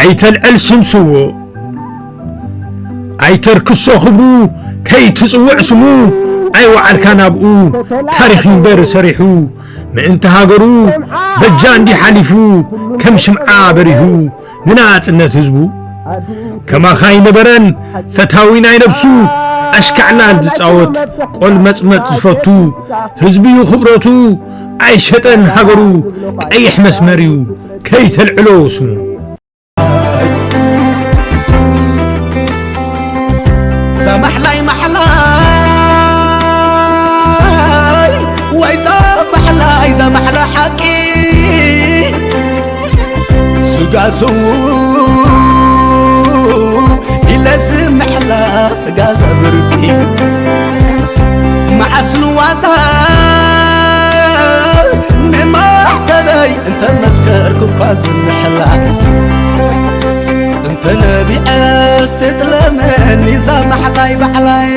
ኣይተልዕል ስም ስዉእ፣ ኣይተርክሶ ክብሩ፣ ከይትጽውዕ ስሙ፣ ኣይወዓልካ ናብኡ። ታሪኽ ይንበር ሰሪሑ፣ ምእንቲ ሃገሩ በጃ እንዲ ሓሊፉ፣ ከም ሽምዓ በሪሁ ንናጽነት ህዝቡ። ከማኻ ኣይነበረን ፈታዊ ናይ ነብሱ፣ ኣሽካዕላል ዝጻወት፣ ቆልመጽመጽ ዝፈቱ፣ ህዝቢ እዩ ክብረቱ፣ ኣይሸጠን ሃገሩ፣ ቀይሕ መስመር እዩ፣ ከይተልዕሎ ስሙ። እዛ ማሕላይ ማሕላይ ወይ እዛ ማሕላ እዛ ማሕላ ሓቂ ስጋ ስዉ ኢለ ዝምሕላ ስጋ ዘብርቂ መዓስ ንዋዛ ንማሕተበይ እንተ መስከርኩ እኳ ዝምሕላ እንተ ነቢዐስ ትጥለመኒ እዛ ማሕላይ ባዕላይ።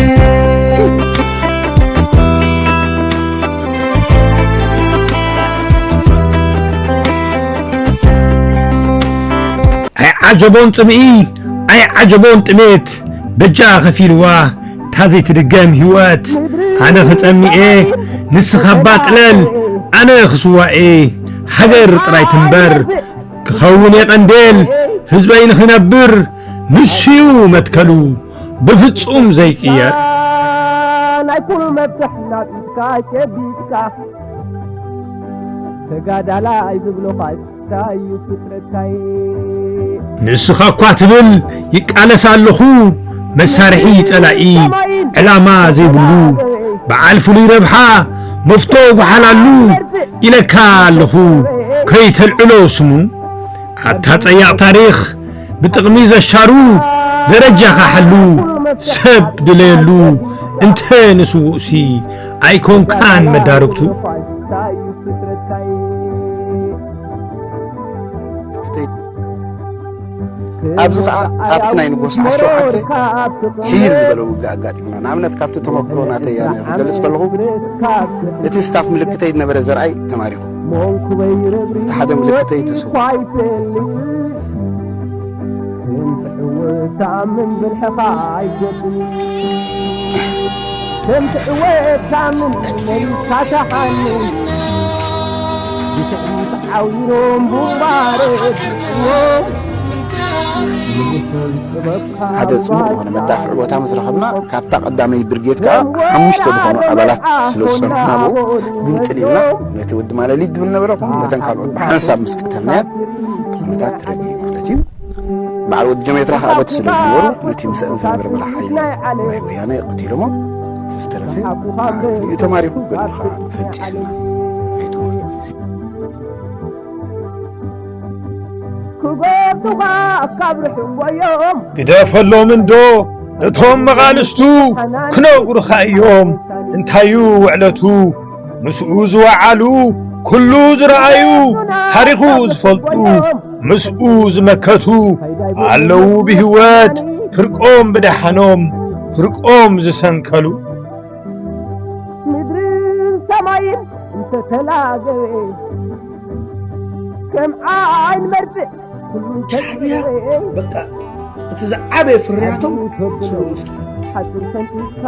ኣይዓጀቦን ጽምኢ ኣይዓጀቦን ጥሜት በጃ ከፊልዋ እታ ዘይትድገም ህይወት። ኣነ ክጸሚኤ ንስኻ ባጥለል ኣነ ክስዋኤ ሃገር ጥራይ ትንበር ክኸውን የቐንዴል ህዝበይ ንኽነብር ንሱዩ መትከሉ ብፍጹም ዘይቅየር። ናይ ኩሉ መፍትሕ ናብ ኢድካ ጨቢጥካ ተጋዳላይ ዝብሎኻ እስካዩ ፍጥረትካይ። ንስኻ እኳ ትብል ይቃለስ ኣለኹ መሳርሒ ጸላኢ ዕላማ ዘይብሉ በዓል ፍሉይ ረብሓ መፍቶ ጓሓላሉ ኢለካ ኣለኹ ከይተልዕሎ ስሙ ኣታ ጸያቕ ታሪኽ ብጥቕሚ ዘሻሩ ደረጃኻ ሓሉ ሰብ ድለየሉ እንተ ንስውእሲ ኣይኮንካን መዳርግቱ። ኣብዚ ኸዓ ኣብቲ ናይ ንጎስ ዓሰርተ ሸውዓተ ሕይል ዝበለ ውግእ ኣጋጢምና። ንኣብነት ካብቲ ተመክሮ ናተይ ኣነ ክገልጽ ከለኹ እቲ ስታፍ ምልክተይ ዝነበረ ዘርኣይ ተማሪኹ። እቲ ሓደ ምልክተይ ተሰዊኡ። ተኣምን ብልሕኻ ኣይገጥም ከም ትዕወት ተኣምን መሪካ ተሓኒ ብስዕሪ ተዓዊሮም ቡባረ ሞ ሓደ ጽቡቕ ዝኾነ መዳፍዕ ቦታ ምስ ረኸብና ካብታ ቀዳመይ ብርጌድ ከኣ ሓሙሽተ ዝኾኑ ኣባላት ስለ ዝጸንሑና ብኡ ግምጥል ኢልና ነቲ ወዲ ማለሊት ዝብል ነበረ ኹም ነተን ካልኦት ብሓንሳብ ምስ ቀተልናየን እቲ ኩነታት ትረግእ ማለት እዩ። በዓል ወዲ ጀሜትራ ከዓ በቲ ስለ ዝነበሩ ነቲ ምስአን ዝነበረ መራሕ ሓይሊ ናይ ወያነ ቀቲሎሞ እቲ ዝተረፈ ገሊኡ ተማሪኹ ገሊኡ ከዓ ፈንጢስና ከይዱ ማለት እዩ። ክጎብቱኻ ካብ ርሕንጎዮም ግደፈሎም እንዶ ነቶም መቓልስቱ ክነግሩኻ እዮም እንታዩ ውዕለቱ ምስኡ ዝወዓሉ ኩሉ ዝረኣዩ ታሪኹ ዝፈልጡ ምስኡ ዝመከቱ ኣለዉ ብህይወት ፍርቆም ብደሓኖም ፍርቆም ዝሰንከሉ ምድርን ሰማይን እንተተላገበ ከም ዓይን መርፍእ ኩሉ ሻዕብያ እንተጸበበ በቃ እቲ ዝዓበየ ፍርያቶም ስሩ ምፍጣር ሓጹር ፈንጢካ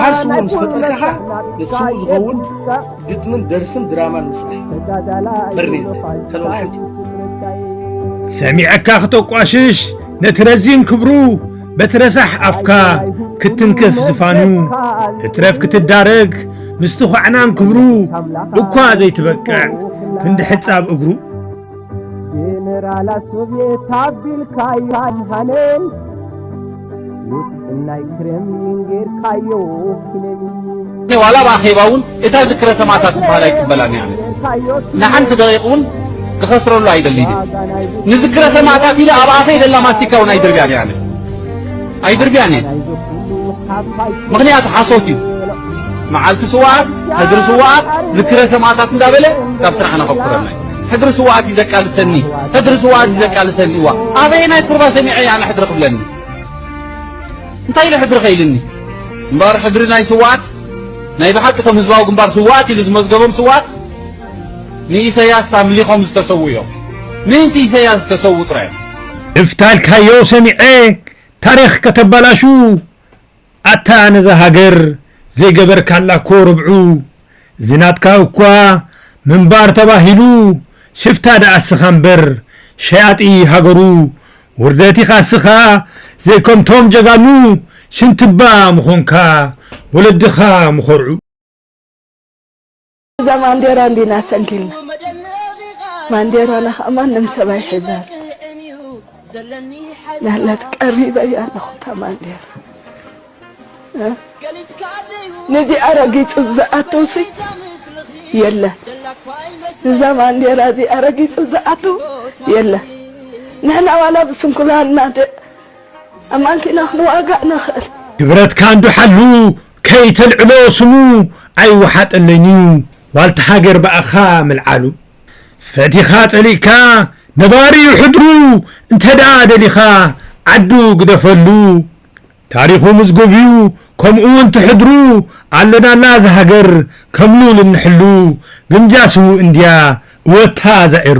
ሓርስዎ ምስ ፈጠርካኻ ንስኡ ዝኸውን ግጥምን ደርፍን ድራማን ምስራሕ በርኔት ከልኦል ሓንቲ ሰሚዐካ ክተቋሽሽ ነቲ ረዚን ክብሩ በቲ ረሳሕ ኣፍካ ክትንክፍ ዝፋኑ እትረፍ ክትዳረግ ምስቲ ኳዕናን ክብሩ እኳ ዘይትበቅዕ ክንዲ ሕጻብ እግሩ ጀነራላት ሶቭየት ኣቢልካዮ ሃንሃኔን ውጥናይ ክሬምሊን ጌርካዮ ኪነሚን ዋላ ብኣኼባ እውን እታ ዝክረ ሰማእታት ዝበሃል ኣይቅበላን እየ ኣነ። ንሓንቲ ደቂቕ እውን ክኸስረሉ ኣይደልን እየ። ንዝክረ ሰማእታት ኢለ ኣብ ኣፈይ ዘላ ማስቲካ እውን ኣይድርብያን እየ ኣነ። ኣይድርብያን እየ። ምኽንያቱ ሓሶት እዩ። መዓልቲ ስውኣት፣ ሕድሪ ስውኣት፣ ዝክረ ሰማእታት እንዳበለ ካብ ስራሕና ከብኩረና እዩ። ሕድሪ ስውኣት እዩ ዘቃልሰኒ፣ ሕድሪ ስውኣት እዩ ዘቃልሰኒ። እዋ ኣበየናይ ቁርባ ሰሚዐ እየ ኣነ ሕድሪ ክብለኒ? እንታይ ኢለ ሕድሪ ከይልኒ እምበኣር ሕድሪ ናይ ስውኣት ናይ ብሓቂ እቶም ህዝባዊ ግንባር ስውኣት ኢሉ ዝመዝገቦም ስውኣት ንኢሰያስ ኣምሊኾም ዝተሰዉ እዮም። ምእንቲ ኢሰያስ ዝተሰዉ ጥራይ እዮም። እፍታልካዮ ሰሚዐ ታሪኽ ከተባላሹ ኣታ ነዛ ሃገር ዘይገበርካላ እኮ ርብዑ ዝናትካ እኳ ምንባር ተባሂሉ ሽፍታ ደኣ እስኻ እምበር ሸያጢ ሃገሩ ውርደት ኢኻ እስኻ ዘይከምቶም ጀጋኑ ሽንትባ ምኾንካ ወለድኻ ምኾርዑ። እዛ ማንዴራ እንዲና ሰንኪልና ማንዴራና ከዓ ማንም ሰብ ኣይሕዛን። ናላት ቀሪበያ ኣለኹ እታ ማንዴራ። ነዚኣ ረጊጹ ዝኣቱ ሲ የለን። እዛ ማንዴራ እዚኣ ረጊጹ ዝኣቱ የለን። ንሕና ዋላ ብስንኩላና ኣማንኪና ክንዋጋእ ንኽእል። ክብረትካ እንዶ ሓሉ ከይተልዕሎ ስሙ ኣይወሓጠለይንዩ ዋልታ ሃገር ብኣኻ ምልዓሉ። ፈቲኻ ጸሊእካ ነባሪ እዩ ሕድሩ እንተ ደኣ ደሊኻ ዓዱ ግደፈሉ። ታሪኹ ምዝጉብ እዩ ከምኡ እውን ትሕድሩ ኣሎናላ እዛ ሃገር ከም ሉል እንሕሉ ግምጃ ስዉእ እንድያ እወታ እዛ ኤሩ።